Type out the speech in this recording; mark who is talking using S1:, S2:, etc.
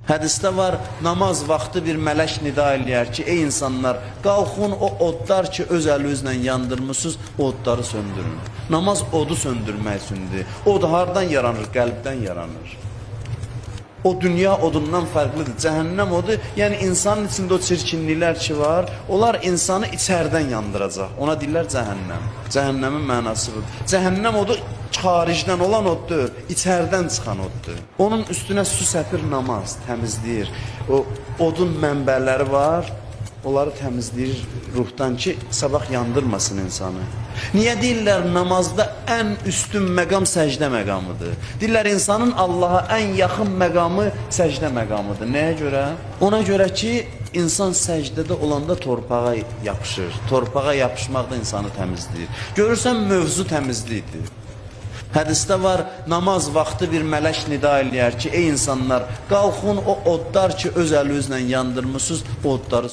S1: Hədisdə var, namaz vaxtı bir mələk nida eləyər ki, ey insanlar, qalxın o odlar ki, öz əlinizlə yandırmısınız, o odları söndürün. Namaz odu söndürmək üçündür. Od hardan yaranır? Qəlbdən yaranır. O dünya odundan fərqlidir. Cəhənnəm odu, yəni insanın içində o çirkinliklər ki var, onlar insanı içərdən yandıracaq. Ona deyirlər cəhənnəm. Cəhənnəmin mənası budur. Cəhənnəm odu xaricdən olan od deyil, içərdən çıxan oddur. Onun üstünə su səpir namaz, təmizləyir. O odun mənbələri var, onları təmizləyir ruhdan ki, sabah yandırmasın insanı. Niyə deyirlər namazda ən üstün məqam səcdə məqamıdır? Deyirlər insanın Allaha ən yaxın məqamı səcdə məqamıdır. Nəyə görə? Ona görə ki, insan səcdədə olanda torpağa yapışır. Torpağa yapışmaq da insanı təmizləyir. Görürsən mövzu təmizlikdir. Hədisdə var, namaz vaxtı bir mələk nida eləyər ki, ey insanlar, qalxın o odlar ki, öz əlinizlə yandırmısınız, o odları